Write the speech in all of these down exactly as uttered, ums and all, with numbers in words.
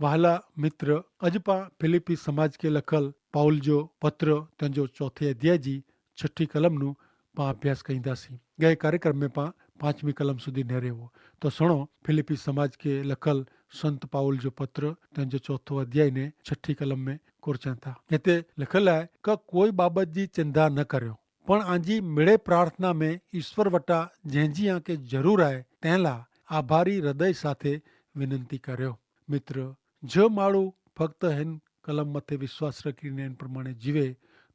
વહાલા મિત્ર, અજ પાં ફિલિપ્પી સમાજ કે લખલ પાઉલ જો પત્ર તેનજો ચોથે અધ્યાય જી છઠી કલમનું પાં અભ્યાસ કઈંદા સી. ગયે કાર્યક્રમ મેં પાં પાંચમી કલમ સુધી નહરે હો. તો સુણો, ફિલિપ્પી સમાજ કે લખલ સંત પાઉલ જો પત્ર તેનજો ચોથો અધ્યાય ને છઠી કલમ મેં કોરચેંતા હેતા લખલ હૈ કે કોઈ બાબત જી ચિંદા ન કર્યો, પણ આજી મિડે પ્રાર્થના મેં ઈસ્વર વટા જેંજી આંકે જરૂર આય તેનલા આભારી હૃદય સાથે વિનંતી કર્યો. મિત્ર, જો માળું ફક્ત હેન કલમ મતે વિશ્વાસ રખીને એન પ્રમાણે જીવે,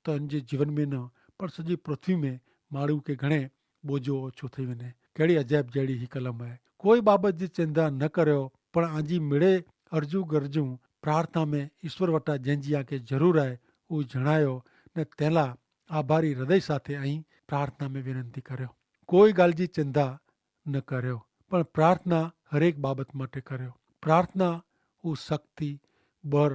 તો એન જે જીવન મેં ન પણ સજી પૃથ્વી મેં માળું કે ઘણે બોજો ઓછો થઈ વેને. કહેડી અજાયબ જેડી હી કલમ હૈ. કોઈ બાબત જી ચિંદા ન કર્યો, પણ આજી મિડે અરજુ ગરજુ પ્રાર્થના મેં ઈસ્વર વટા જેંજી આંકે જરૂર આય ઉ જણાયો, ને તેલા આભારી હૃદય સાથે અહીં પ્રાર્થના મેં વિનંતી કર્યો. કોઈ ગાલ જી ચિંદા ન કર્યો, પણ પ્રાર્થના હરેક બાબત માટે કર્યો. પ્રાર્થના ઉસ શક્તિ, બર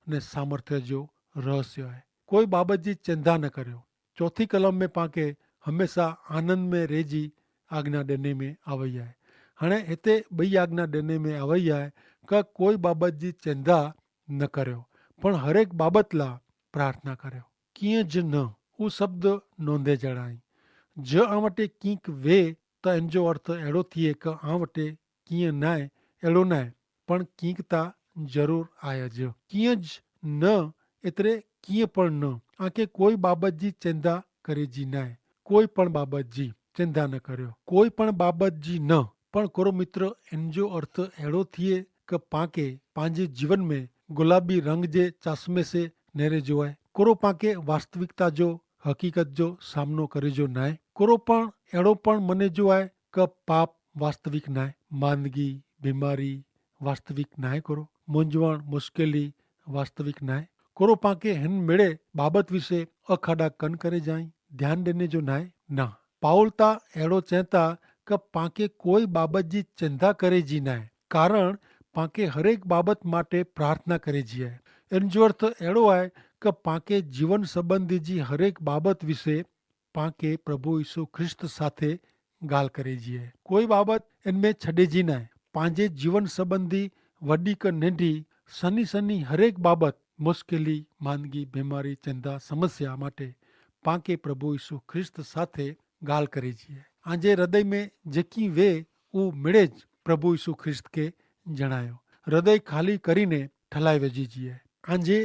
ને સામર્થ્ય જો રહસ્ય હૈ. કોઈ બાબત જી ચિંદા ન કર્યો. ચોથી કલમ મેં પાંકે હમેંશા આનંદ મેં રહેજી આજ્ઞા દેને મેં આવય હૈ. હણે હેતા બઈ આજ્ઞા દેને મેં આવય હૈ કે કોઈ બાબત જી ચિંદા ન કર્યો, પણ હરેક બાબત લા પ્રાર્થના કર્યો. કિંય જ ન ઉસ શબ્દ નોંધે જણાઈ. જો આ વટે કિંક વે, તો એન જો અર્થ એડો થિયે કે આ વટે કિંય નાય, એડો નાય, પણ કિંક તા જરૂર આય જ. કિંય જ ન એતરે કિંય પણ ન. આંકે કોઈ બાબત જી ચિંદા કરે જી નાય. કોઈ પણ બાબત જી ચિંદા ન કર્યો. કોઈ પણ બાબત જી ન. પણ કોરો મિત્ર, એન જો અર્થ એડો થિયે કે પાંકે પાંજે જીવન મેં ગુલાબી રંગ જે ચાસમે સે નેરે જોવાય? કોરો પાંકે વાસ્તવિકતા જો હકીકત જો સામનો કરે જો નાય? કોરો પણ એડો પણ મને જો આય કે પાપ વાસ્તવિક નાય, માંદગી, બીમારી વાસ્તવિક નાય? કોરો મોંજવાણ મુશ્કેલી વાસ્તવિક નાય? કોરો પાંકે હેન મેડે બાબત વિશે અખાડા કન કરે જાઈ ધ્યાન દેને જો નાય? ના. પાઉલ તા એડો ચેંતા કે પાંકે કોઈ બાબત જી ચિંદા કરે જી નાય, કારણ પાંકે હરેક બાબત માટે પ્રાર્થના કરે જી હૈ. એન જો અર્થ એડો આય કે પાંકે જીવન સંબંધી જી હરેક બાબત વિશે પાંકે પ્રભુ ઈસુ ખ્રિસ્ત સાથે ગાલ કરે જી હૈ. કોઈ બાબત એન મેં છડે જી નાય. પાંજે જીવન સંબંધી વડી કે નેંધી સની સની હરેક બાબત મુશ્કેલી, માંદગી, બીમારી, ચિંદા, સમસ્યા માટે પાંકે પ્રભુ ઈસુ ખ્રિસ્ત સાથે ગાલ કરે જી હૈ. આજે હૃદય મેં જેકી વે ઉ મેડે જ પ્રભુ ઈસુ ખ્રિસ્ત કે જણાયો. હૃદય ખાલી કરીને ઠલાઈ વજી જી હૈ. આજે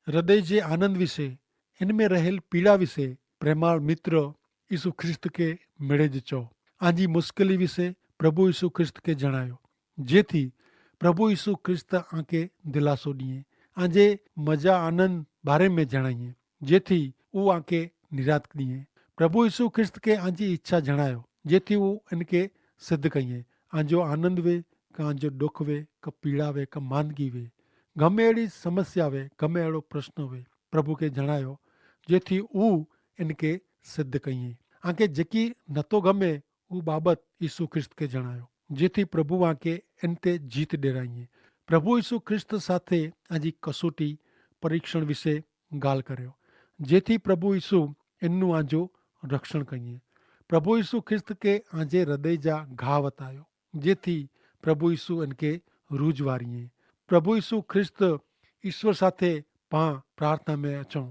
હૃદય જે આનંદ વિશે, એન મેં રહેલ પીડા વિશે પ્રેમાળ મિત્ર ઈસુ ખ્રિસ્ત કે મેડે જ ચો. આજી મુશ્કેલી વિશે પ્રભુ ઈસુ ખ્રિસ્ત કે જણાયો, જેથી પ્રભુ ઈસુ ખ્રિસ્ત આંકે દિલાસો દિયે. આજે મજા આનંદ બારે મેં જણાયે, જેથી ઉ આંકે નિરાત દિયે. પ્રભુ ઈસુ ખ્રિસ્ત કે આજી ઇચ્છા જણાયો, જેથી ઉ એનકે સિદ્ધ કહિયે. આજો આનંદ વે, કા આજો દુખ વે, કા પીડા વે, કા માંદગી વે, ગમે એડી સમસ્યા વે, ગમે એડો પ્રશ્ન વે, પ્રભુ કે જણાયો, જેથી ઉ એનકે સિદ્ધ કહિયે. આંકે જેકી નતો ગમે ઉ બાબત ઈસુ ખ્રિસ્ત કે જણાયો, જેથી પ્રભુ આંકે એન તે જીત ડેરાઈએ. પ્રભુ ઈસુ ખ્રિસ્ત સાથે આજી કસોટી પરીક્ષણ વિશે ગાલ કર્યો, જેથી પ્રભુ ઈસુ એનનું આજો રક્ષણ કહિએ. પ્રભુ ઈસુ ખ્રિસ્ત કે આજે હૃદય જા ઘા વતાયો, જેથી પ્રભુ ઈસુ એન કે રૂજ વારીએ. પ્રભુ ઈસુ ખ્રિસ્ત ઈસ્વર સાથે પાં પ્રાર્થના મેં અચો,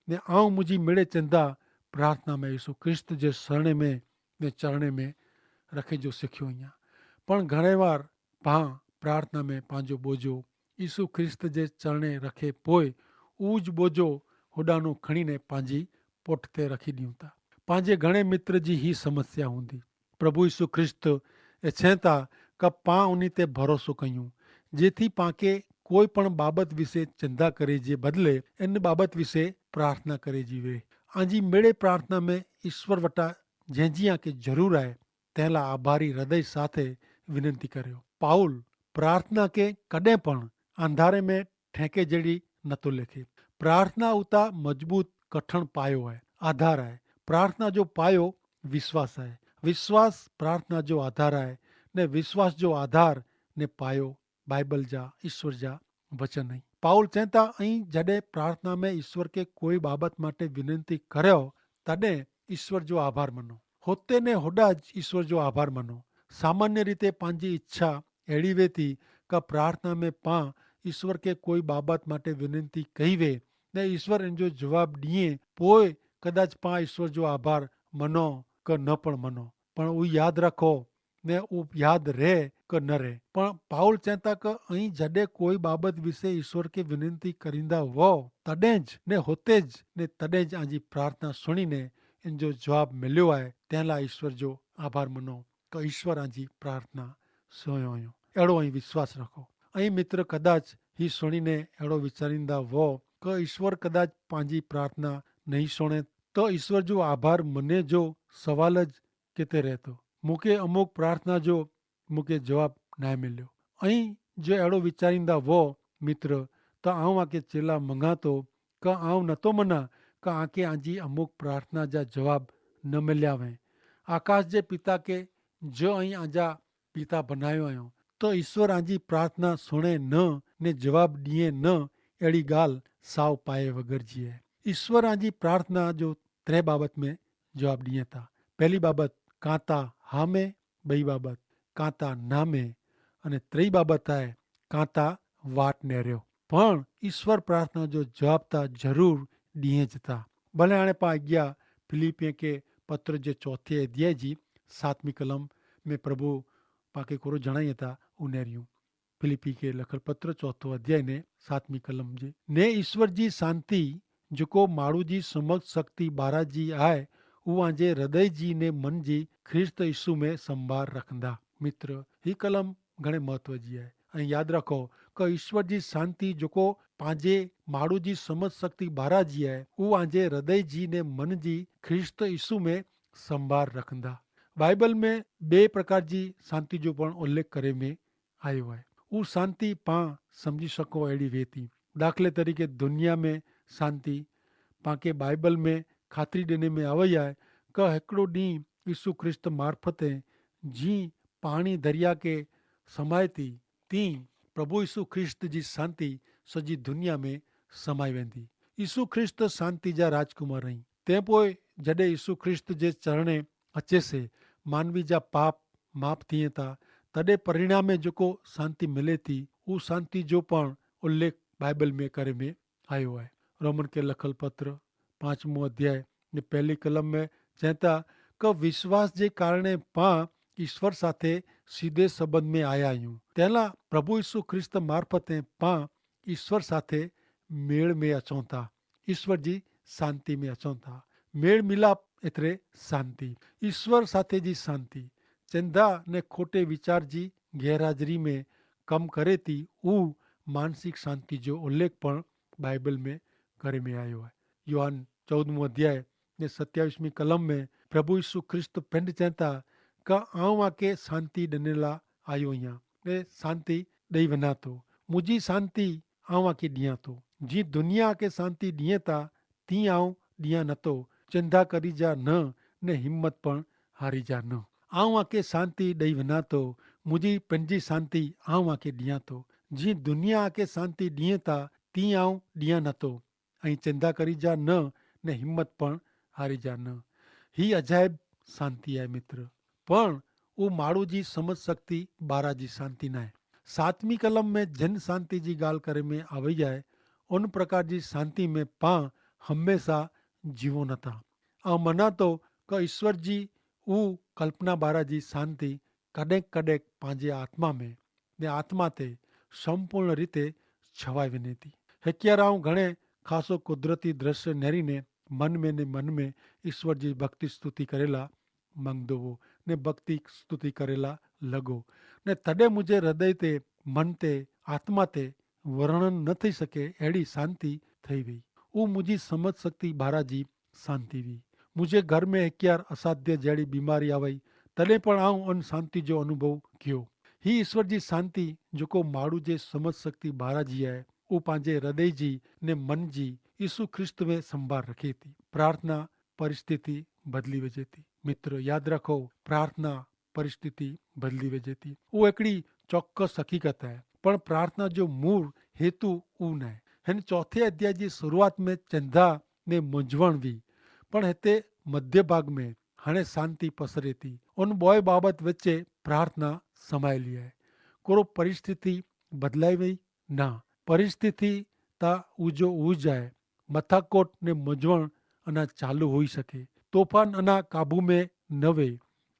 ને આઉં મુઝે મેડે ચેંદા પ્રાર્થના મેં ઈસુ ખ્રિસ્ત જે સરણે મેં ને ચરણે મેં રખે જો સિખ્યો અહિયા. પણ ઘણે વાર પાં પ્રાર્થના મેં પાંજો બોજો ઈસુ ખ્રિસ્ત જે ચરણે રખે પોય ઉજ બોજો હોડાનો ખણીને પાંજી પોટ તે રખી દિયુ તા. પાંજે ઘણે મિત્ર જી હી સમસ્યા હુંદી. પ્રભુ ઈસુ ખ્રિસ્ત એછેંતા કે પાં ઉની તે ભરોસો કહ્યું, જેથી પાંકે કોઈ પણ બાબત વિશે ચિંદા કરે જે બદલે એન બાબત વિશે પ્રાર્થના કરે જીવે. આજી મેળે પ્રાર્થના મેં ઈસ્વર વટા જેંજી આંકે જરૂર આય તેનલા આભારી હૃદય સાથે વિનંતી કર્યો. પાઉલ પ્રાર્થના કે કદે પણ અંધારે મેં ઠેંકે જેડી નતો લેખે. પ્રાર્થના ઉતા મજબૂત કઠણ પાયો આય, આધાર આય. પ્રાર્થના જો પાયો વિશ્વાસ આય. વિશ્વાસ પ્રાર્થના જો આધાર આય, ને વિશ્વાસ જો આધાર ને પાયો બાઈબલ જા ઈસ્વર જા વચન હૈં. પાઉલ ચેંતા અહીં જડે પ્રાર્થના મેં ઈસ્વર કે કોઈ બાબત માટે વિનંતી કર્યો, તદે ઈસ્વર જો આભાર મનો. હોતે ને હોડા જ ઈસ્વર જો આભાર મનો. સામાન્ય રીતે પાંજી ઈચ્છા એડી વેતી કે પ્રાર્થના મેં પાં ઈસ્વર કે કોઈ બાબત માટે વિનંતી કહિવે ને ઈસ્વર એનજો જવાબ દિયે, પોય કદાચ પાં ઈસ્વર જો આભાર મનો કે ન પણ મનો. પણ ઉં યાદ રાખો ને ઉં યાદ રહે કે ન રહે. પણ પાઉલ ચેતા કે અહીં જડે કોઈ બાબત વિશે ઈસ્વર કે વિનંતી કરીંદા હો તદે જ ને હોતે જ ને તદે જ આજી પ્રાર્થના સુણીને એનજો જવાબ મેલ્યો આય તેના ઈસ્વર જો આભાર મનો. કે ઈસ્વર આજી પ્રાર્થના સુણ્યો અયો. એડો અહીં વિશ્વાસ રાખો. અહીં મિત્ર કદાચ હી સુણીને એડો વિચારીંદા વો કે ઈસ્વર કદાચ પાંજી પ્રાર્થના નહીં સુણે તો ઈસ્વર જો આભાર મને જો સવાલ જ કેતે રહેતો? મુકે અમુક પ્રાર્થના જો મુકે જવાબ નાય મેલ્યો. અહીં જો એડો વિચારીંદા વો મિત્ર, તો આઉં આકે ચેલા મંગાતો કે આઉં નતો મના કે આકે આજી અમુક પ્રાર્થના જા જવાબ ન મેલ્યા વે. આકાશ જે પિતા કે જો અહીં આજા પિતા બનાયો અયો તો ઈસ્વર આજી પ્રાર્થના સુણે ન ને જવાબ દિયે ન. એડી ગાલ સાવ પાયે વગર જી હૈ. ઈસ્વર આજી પ્રાર્થના જો ત્રે બાબત મેં જવાબ દિયે તા. પહેલી બાબત, કાંતા હા મેં. બઈ બાબત, કાંતા ના મેં. અને ત્રેય બાબત આય, કાંતા વાટ નેર્યો. પણ ઈસ્વર પ્રાર્થના જો જવાબ તા જરૂર દિયે જ તા. ભલે આણે પા અગિયા ફિલિપિયે કે પત્ર જે ચોથે અધ્યાય જી સાતમી કલમ મેં પ્રભુ પાકે કોરો જણાઈ તા ઉનેર્યું. ફિલિપી કે લખલ પત્ર ચોથો અધ્યાય ને સાતમી કલમ જે, ને ઈસ્વર જી શાંતિ જોકો માડૂ જી સમક્ષ શક્તિ બારા જી આય ઉવાંજે હૃદય જી ને મન જી ખ્રિસ્ત ઈસુ મેં સંભાર રખંદા. મિત્ર, હી કલમ ઘણે મહત્વ જી આય. અહીં યાદ રાખો કે ઈસ્વર જી શાંતિ જોકો પાંજે માડૂ જી સમક્ષ શક્તિ બારા જી આય ઉવાંજે હૃદય જી ને મન જી ખ્રિસ્ત ઈસુ મેં સંભાર રખંદા. બાઈબલ મેં બે પ્રકાર જી શાંતિ જો પણ ઉલ્લેખ કરે મેં આયો હૈ. ઉસ શાંતિ પાં સમઝી શકો એડી વેતી. દાખલે તરીકે દુનિયા મેં શાંતિ પાંકે બાઈબલ મેં ખાતરી દેને મેં આવય હૈ કે હેકડો દીંહ ઈસુ ખ્રિસ્ત મારફતે જી પાણી ધરિયા કે સમાયતી તી પ્રભુ ઈસુ ખ્રિસ્ત જી શાંતિ સજી દુનિયા મેં સમાઈ વેંદી. ઈસુ ખ્રિસ્ત શાંતિ જા રાજકુમાર રહી. તે પોય જડે ઈસુ ખ્રિસ્ત જે ચરણે અચેસે માનવી જા પાપ માફ થિયે તા તદે પરિણામે જોકો શાંતિ મિલે થી ઉસ શાંતિ જો પણ ઉલ્લેખ બાઈબલ મેં કરે મેં આયો હૈ. રોમન કે લખલ પત્ર પાંચમો અધ્યાય ને પહેલી કલમ મેં ચેતા કે વિશ્વાસ જે કારણે પાં ઈસ્વર સાથે સીધે સંબંધ મેં આયા હૈં. તેલા પ્રભુ ઈસુ ખ્રિસ્ત મારફતે પાં ઈસ્વર સાથે મેળ મેં અચોતા ઈસ્વર જી શાંતિ મેં અચોતા. મેળ મિલાપ એતરે શાંતિ ઈસ્વર સાથે જી શાંતિ. ચેંધા ને ખોટે વિચાર જી ગેરહાજરી મેં કમ કરે તી ઉહ માનસિક શાંતિ જો ઉલ્લેખ પણ બાઈબલ મેં કરે મેં આયો હૈ. યોહાન ચૌદમું અધ્યાય ને સત્યાવિશ મી કલમ મેં પ્રભુ ઈસુ ખ્રિસ્ત પેંડ ચેંતા કા આઉં આકે શાંતિ દનેલા આયો હિયા. ને શાંતિ દઈ વના તો મુઝે શાંતિ આઉં આકે દિયા તો. જી દુનિયા આકે શાંતિ દિયે તા તી આઉં દિયા નતો. ચિંતા કરી જા ન ને હિંમત પણ હારી જા ન. આઉં આકે શાંતિ દઈ વના તો મુઝે પેંજી શાંતિ આઉં આકે દિયા તો. જી દુનિયા આકે શાંતિ દિયે તા તી આઉં દિયા નતો. અહીં ચિંતા કરી જા ન ને હિંમત પણ હારી જા ન. હી અજાયબ શાંતિ આય મિત્ર. પણ ઉહ માડૂ જી સમજ શક્તિ બારા જી શાંતિ નાય. સાતમી કલમ મેં જન શાંતિ જી ગાલ કરે મેં આવે જાય ઉન પ્રકાર જી શાંતિ મેં પાં હમેંશા જીવો નતા. આ મનાતો કે ઈસ્વર જી ઉહ કલ્પના બારા જી શાંતિ કદેંક કદેંક પાંજે આત્મા મેં ને આત્મા તે સંપૂર્ણ રીતે છવાઈ વેને તી. હેક્યારાઉં ઘણે ખાસો કુદરતી દ્રશ્ય નેરી ને મન મેં ને મન મેં ઈસ્વર જી ભક્તિ સ્તુતિ કરેલા મંગ દોવો ને ભક્તિ સ્તુતિ કરેલા લગો. ને તદે મુઝે હૃદય તે મન તે આત્મા તે વર્ણન ન થઈ શકે એડી શાંતિ થઈ વય. ઉહ મુઝે સમજ શક્તિ બારા જી શાંતિ વી. મુઝે ઘર મેં હેક્યાર અસાધ્ય જેડી બીમારી આવય તદે પણ આઉં અન શાંતિ જો અનુભવ કિયો. હી ઈસ્વર જી શાંતિ જોકો માડૂ જે સમજ શક્તિ બારા જી આય ઉહ પાંજે હૃદય જી ને મન જી ઈસુ ખ્રિસ્ત મેં સંભાર રખે તી. પ્રાર્થના પરિસ્થિતિ બદલી વજે તી. મિત્ર યાદ રાખો, પ્રાર્થના પરિસ્થિતિ બદલી વજે તી. ઉહ એકડી ચોક્કસ હકીકત હૈ. પણ પ્રાર્થના જો મૂળ હેતુ ઉહ નાય. હેન ચોથે અધ્યાય જી શરૂઆત મેં ચંધા ને મુંજવણ વી. પણ હેતે મધ્ય ભાગ મેં હણે શાંતિ પસરે તી. ઉન બોય બાબત વચ્ચે પ્રાર્થના સમાયેલી હૈ. કોરો પરિસ્થિતિ બદલાઈ વય? ના. પરિસ્થિતિ તા ઉજો ઉજ આય. મથાકોટ ને મજવણ અના ચાલુ હોઈ શકે. તોફાન અના કાબૂ મેં નવે.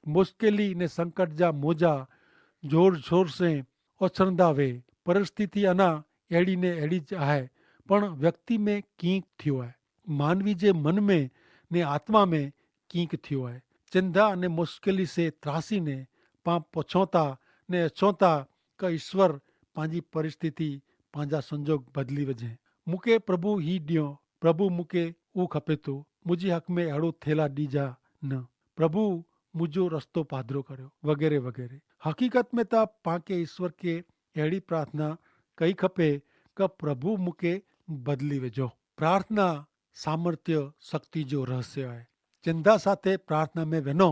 મુશ્કેલી ને સંકટ જા મોજા જોર જોર સે ઓછરંદા વે. પરિસ્થિતિ અના એડી ને એડી જ આય. પણ વ્યક્તિ મેં કિંક થિયો આય. માનવી જે મન મેં ને આત્મા મેં કિંક થિયો આય. ચિંદા ને મુશ્કેલી સે ત્રાસી ને પાં પછોતા ને અછોતા કે ઈસ્વર પાંજી પરિસ્થિતિ પાંજા સંજોગ બદલી વજે. મુકે પ્રભુ હી ડ્યો. પ્રભુ મુકે ઉં ખપે તો મુજી હક મેં એડો થેલા ડીજા ન. પ્રભુ મુજો રસ્તો પાધરો કર્યો વગેરે વગેરે. હકીકત મેં તા પાંકે ઈસ્વર કે એડી પ્રાર્થના કઈ ખપે કે પ્રભુ મુકે બદલી વજો. પ્રાર્થના સામર્થ્ય શક્તિ જો રહસ્ય હૈ. ચિંદા સાથે પ્રાર્થના મેં વેનો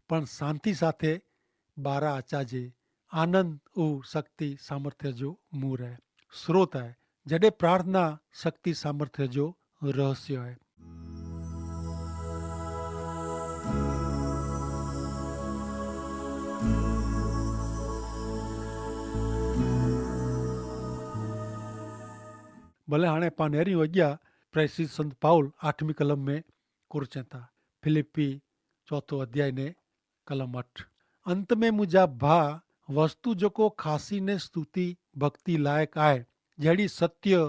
પણ શાંતિ સાથે બારા આચાજે. આનંદ ઉ શક્તિ સામર્થ્ય જો મૂર હૈ, સ્રોત હૈ. જડે પ્રાર્થના શક્તિ સામર્થ્ય જો રહસ્ય હૈ. ભલે હાણે પાનેરી વજ્ઞા પ્રેસિત સંત પાઉલ આઠમી કલમ મેં કોરચેતા. ફિલિપ્પી ચોથો અધ્યાય ને કલમ અઠ. અંત મેં મુજા ભા વસ્તુ જોકો ખાસી ને સ્તુતિ ભક્તિ લાયક આય, જેડી સત્ય,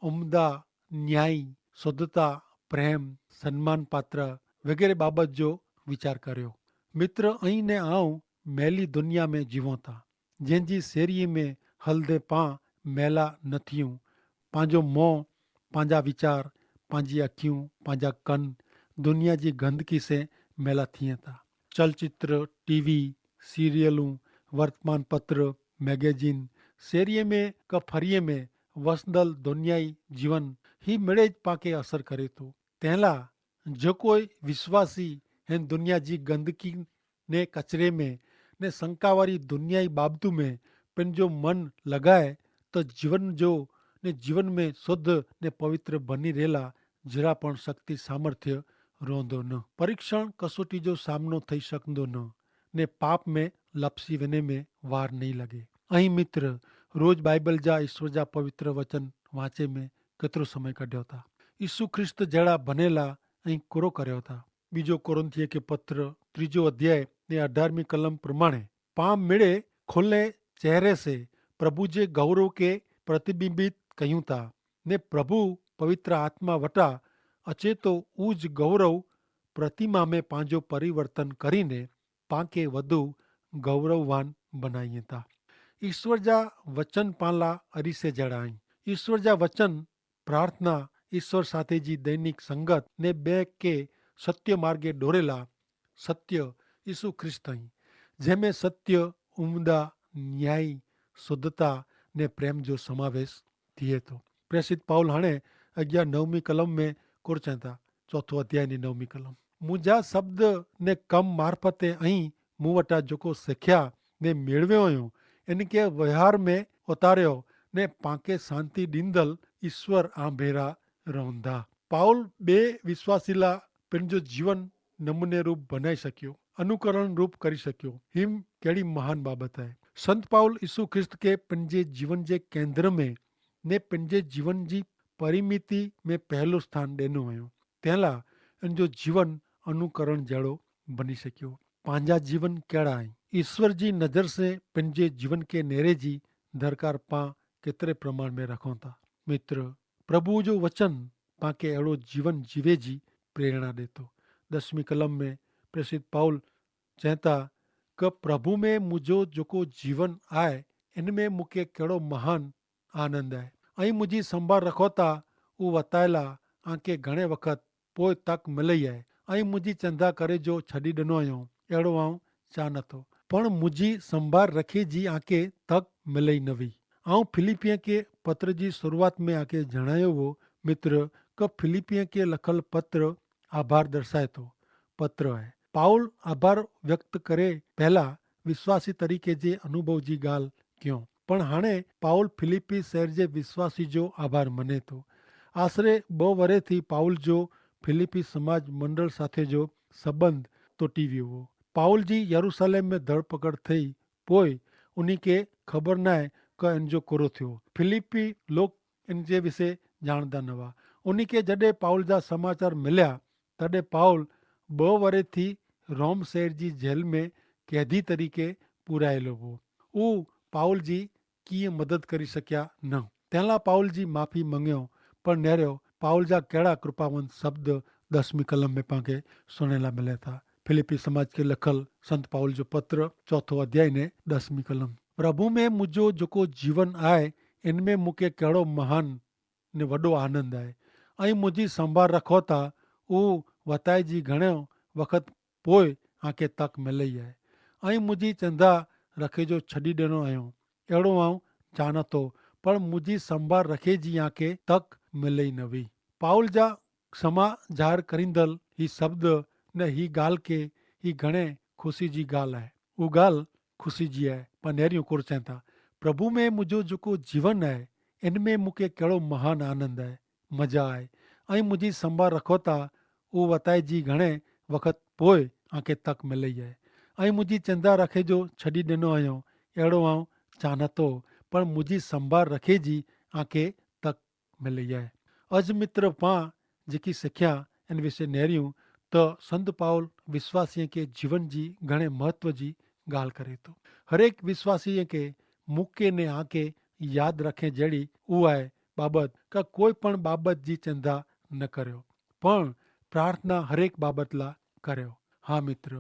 ઉમદા, ન્યાયી, શુદ્ધતા, પ્રેમ, સન્માન પાત્ર વગેરે બાબત જો વિચાર કર્યો. મિત્ર, અહીં ને આઉં મેલી દુનિયા મેં જીવોતા જેન જી સેરી મેં હલદે પાં મેલા ન થિયું. પાંજો મોં, પાંજા વિચાર, પાંજી અખ્યું, પાંજા કન દુનિયા જી ગંદકી સે મેલા થિયે થા. ચલચિત્ર, ટીવી સિરિયલ, વર્તમાનપત્ર, મેગેઝિન, સેરી મેં કફરી મેં વસદલ દુનિયાઈ જીવન હી મેળે જ પાંકે અસર કરે થો. તેનલા જો કોઈ વિશ્વાસી હેન દુનિયા જી ગંદકી ને કચરે મેં ને સંકાવારી દુનિયાઈ બાબતુ મેં પન જો મન લગાએ તો જીવન જો ને જીવન મેં શુદ્ધ ને પવિત્ર બની રહેલા જરા પણ શક્તિ સામર્થ્ય રોંધો ન. પરીક્ષણ કસોટી જો સામનો થઈ શકંદો ન ને પાપ મેં લપસી વેને મેં વાર નહીં લગે. અહીં મિત્ર, રોજ બાઈબલ જા ઈશ્વર જા પવિત્ર વચન વાંચે મેં કેતરો સમય કાઢ્યો થા? ઈસુ ખ્રિસ્ત જેડા ભનેલા અહીં કુરો કર્યો થા? બીજો કોરિંથીય કે પત્ર ત્રીજો અધ્યાય ને અઢારમી કલમ પ્રમાણે પાં મેળે ખોલે ચહેરે સે પ્રભુ જે ગૌરવ કે પ્રતિબિંબિત કહ્યું તા. ને પ્રભુ પવિત્ર આત્મા વટા અચેતો ઉજ ગૌરવ પ્રતિમા મેં પાંજો પરિવર્તન કરીને પાંકે વધુ ગૌરવવાન બનાઈ તા. ઈસ્વર જા વચન પાંલા અરીસે જેડા હૈં. ઈસ્વર જા વચન, પ્રાર્થના, ઈસ્વર સાથે જી દૈનિક સંગત ને બે કે સત્ય માર્ગે ડોરેલા સત્ય ઈસુ ખ્રિસ્ત હૈં, જેહ મેં સત્ય, ઉમદા, ન્યાયી, શુદ્ધતા ને પ્રેમ જો સમાવેશ થિયે તો. પ્રેસિત પાઉલ હણે અગિયા નવમી કલમ મેં કોરચેતા, ચોથો અધ્યાય ને નવમી કલમ, મુજા શબ્દ ને કમ મારફતે અહીં મુવટા જોકો શેખ્યા ને મેળવ્યો અયો, એન કે વ્યવહાર મેં ઉતાર્યો ને પાંકે શાંતિ દીંદલ ઈસ્વર આંભેરા રોંધા. પાઉલ બે વિશ્વાસીલા પેનજો જીવન નમૂને રૂપ ભનાઈ શક્યો, અનુકરણ રૂપ કરી શક્યો. હિમ કેડી મહાન બાબત હૈ. સંત પાઉલ ઈસુ ખ્રિસ્ત કે પેનજે જીવન જે કેન્દ્ર મેં ને પેનજે જીવન જી પરિમિતિ મેં પહેલો સ્થાન દેનો હૈં. તેલા એનજો જીવન અનુકરણ જેડો બની શક્યો. પાંજા જીવન કેડા હૈં? ઈસ્વર જી નજર સે પેનજે જીવન કે નેરે જી ધરકાર પાં કેતરે પ્રમાણ મેં રખોતા? મિત્ર, પ્રભુ જો વચન પાંકે એડો જીવન જીવે જી પ્રેરણા દેતો. દસમી કલમ મેં પ્રેસિત પાઉલ ચેતા, કે પ્રભુ મેં મુજો જોકો જીવન આય, એન મેં મુકે કેડો મહાન આનંદ આય. અહીં મુજી સંભાર રખોતા ઉવતાયલા આંકે ઘણે વખત પોય તક મિલઈ આય. અહીં મુજી ચંદા કરે જો છડી દનો અયો એડો આઉં ચા નતો, પણ મુજી સંભાર રખે જી આંકે તક મિલઈ નવી. આઉં ફિલિપિયા કે પત્ર જી શરૂઆત મેં આંકે જણાયો વો, મિત્ર, કે ફિલિપિયા કે લખલ પત્ર આભાર દર્શાયતો પત્ર હૈ. પાઉલ આભાર વ્યક્ત કરે પહેલા વિશ્વાસી તરીકે જે અનુભવ જી ગાલ ક્યો. પણ હાણે પાઉલ ફિલિપ્પી શહેર જે વિશ્વાસી જો આભાર મને તો. આશરે બહુ વરે થી પાઉલ જો ફિલિપ્પી સમાજ મંડળ સાથે જો સંબંધ તો ટીવી વો. પાઉલ જી યરૂસાલેમ મેં ધરપકડ થઈ પોય ઉની કે ખબર નાય કે એન જો કોરો થયો. ફિલિપ્પી લોક જે વિશે જાણદા નવા. ઉની કે જડે પાઉલ જા સમાચાર મિલ્યા, તદે પાઉલ બહ વરે થી રોમ શહેર જી જેલ મેં કૈદી તરીકે પુરાયેલો હો. ઉહ પાઉલ જી કિંય મદદ કરી શક્યા ન. તેલા પાઉલ જી માફી મંગ્યો. પણ નેર્યો પાઉલ જા કહેડા કૃપાવંત શબ્દ દસમી કલમ મેં પાંકે સુણેલા મિલે થા. ફિલિપ્પી સમાજ કે લખલ સંત પાઉલ જો પત્ર ચોથો અધ્યાય ને દસમી કલમ. પ્રભુ મેં મુજો જોકો જીવન આય, એન મેં મુકે કહેડો મહાન ને વડો આનંદ આય. અહીં મુજી સંભાર રખો તા ઉહ વતાય જી ઘણે વખત પોય આંકે તક મિલે હૈ. અહીં મુજી ચંદા રખે જો છડી દેનો આયો એડો આઉં જાનતો, પણ મુજી સંભાર રખે જી આંકે તક મિલે નવી. પાઉલ જા ક્ષમા જાહેર કરીંદલ હી શબ્દ ને હી ગાલ કે હી ઘણે ખુશી જી ગાલ હૈ. ઉગાલ ખુશી જી હૈ. પણ નેરી ઉકુર ચેંતા, પ્રભુ મેં મુજો જોકો જીવન હૈ, એન મેં મુકે કહેડો મહાન આનંદ હૈ, મજા હૈ. અહીં મુજી સંભાર રખો તા ઉહ વતાય જી ઘણે વખત પોય આંકે તક મિલે હૈ. અહીં મુજી ચેંદા રખે જો છડી દેનો આયો એડો આઉં ચાનતો, પણ મુજી સંભાર રખે જી આંકે તક મિલે હૈ. અજ મિત્ર પાં જેકી સિખ્યા એન વિશે નેર્યું, તો સંત પાઉલ વિશ્વાસીય કે જીવન જી ઘણે મહત્વ જી ગાલ કરે તો. હરેક વિશ્વાસીય કે મુકે ને આંકે યાદ રખે જેડી ઉઆએ બાબત કા કોઈ પણ બાબત જી ચિંતા ન કર્યો, પણ પ્રાર્થના હરેક બાબત લા કર્યો. હા મિત્ર,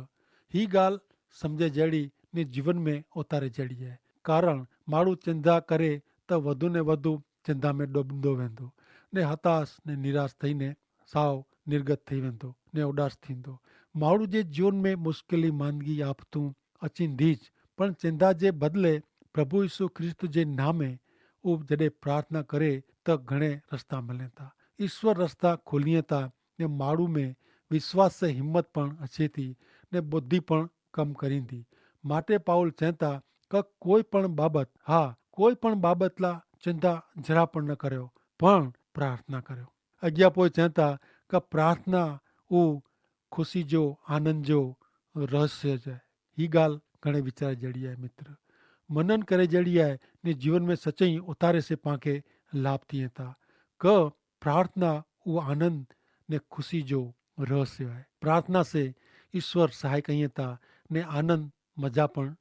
હી ગાલ સમઝે જેડી ને જીવન મેં ઉતારે જેડી હૈ. કારણ માણુ ચિંતા કરે તો વધુ ને વધુ ચિંતા મેં ડોબંદો વેંદો ને હતાશ ને નિરાશ થઈ ને સાવ નિર્ગત થઈ વેંદો ને ઉડાસ થીંદો. માણુ જે જીવન મેં મુશ્કેલી માંદગી આફતું અચિંધી જ, પણ ચિંતા જે બદલે પ્રભુ ઈસુ ખ્રિસ્ત જે નામે ઉપ જડે પ્રાર્થના કરે તો ઘણે રસ્તા મલેતા. ઈસ્વર રસ્તા ખોલિયેતા ને માણુ મેં વિશ્વાસ સે હિંમત પણ અછેતી ને બુદ્ધિ પણ કમ કરીંદી. માટે પાઉલ ચેંતા કે કોઈ પણ બાબત, હા, કોઈ પણ બાબતલા ચિંતા જરા પણ ન કર્યો, પણ પ્રાર્થના કર્યો. અજ્ઞા પોય ચેંતા કે પ્રાર્થના ઉ ખુશી જો આનંદ જો રહસ્ય જે હી ગાલ ઘણે વિચારે જેડી આય મિત્ર. મનન કરે જેડી આય ને જીવન મેં સચ્ચી ઉતારે સે પાંકે લાભ થીએ તા. કે પ્રાર્થના ઉ આનંદ ને ખુશી જો રહસ્ય આય. પ્રાર્થના સે ઈસ્વર સહાય કહિએ તા ને આનંદ મજા પણ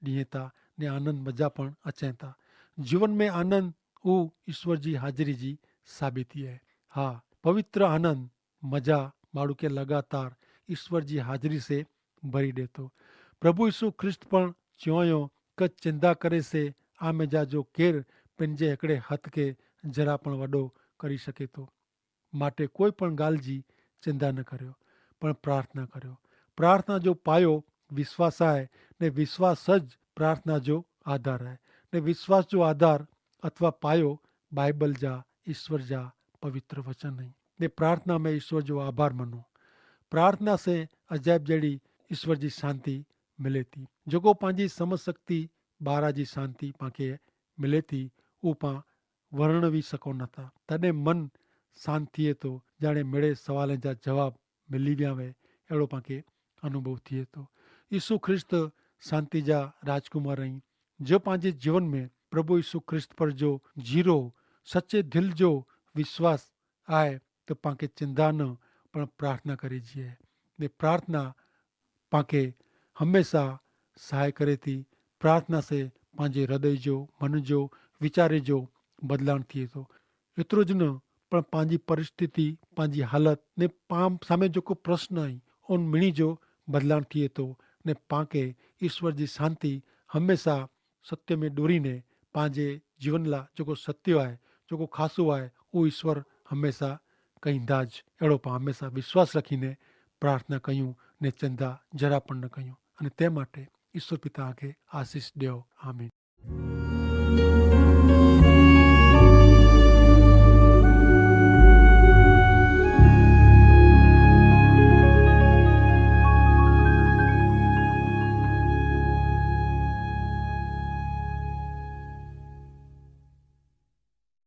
દિયે તા ને આનંદ મજા પણ અચે તા. જીવન મેં આનંદ ઉ ઈસ્વર જી હાજરી જી સાબિતી આય. હા, પવિત્ર આનંદ મજા માણુ કે લગાતાર ઈસ્વર જી હાજરી સે ભરી દેતો. પ્રભુ ઈસુ ખ્રિસ્ત પણ ચ્યોંયો કે ચિંદા કરે સે આમે જા જો કેર પેનજે હેકડ઼ે હત કે જરા પણ વડો કરી શકેતો. માટે કોઈ પણ ગાલ જી ચિંદા ન કર્યો, પણ પ્રાર્થના કર્યો. પ્રાર્થના જો પાયો વિશ્વાસ આય, ને વિશ્વાસ જ પ્રાર્થના જો આધાર આય. ને વિશ્વાસ જો આધાર અથવા પાયો બાઈબલ જા ઈસ્વર જા પવિત્ર વચન હૈં. ને પ્રાર્થના મેં ઈસ્વર જો આભાર મનો. પ્રાર્થના સે અજાયબ જેડી ઈસ્વર જી શાંતિ મિલે થી. જોકો પાંજી સમજ શક્તિ બારા જી શાંતિ પાંકે મિલે થી, ઉપાં વર્ણવી સકો નતા. તને મન શાંત થિયે તો જાણે મેળે સવાલે જા જવાબ મિલી વ્યાવે એડો પાંકે અનુભવ થિયે તો. ઈસુ ખ્રિસ્ત શાંતિ જા રાજકુમાર અહીં. જો પાંજે જીવન મેં પ્રભુ ઈસુ ખ્રિસ્ત પર જો જીરો સચ્ચે દિલ જો વિશ્વાસ આય તો પાંકે ચિંદા ન પણ પ્રાર્થના કરી જીએ. ને પ્રાર્થના પાંકે હમેંસા સહાય કરે થી. પ્રાર્થના સે પાંજે હૃદય જો મન જો વિચારે જો બદલાણ થિયે તો. એતરો જ ન પણ પાંજી પરિસ્થિતિ, પાંજી હાલત ને પાં સામે જોકો પ્રશ્ન અહીં ઉન મિણી જો બદલાણ થિયે તો. ને પાંકે ઈસ્વર જી શાંતિ હમેંસા સત્ય મેં ડોરી ને પાંજે જીવન લા જોકો સત્ય આય, જોકો ખાસો આય, ઉ ઈસ્વર હમેંસા કહીંદા જ. એડો પાં હમેંસા વિશ્વાસ રખી ને પ્રાર્થના કહ્યું ને ચિંદા જરા પણ ન કહ્યું. અને તે માટે ઈસ્વર પિતા આંખે આશીસ દેવ. આમીન.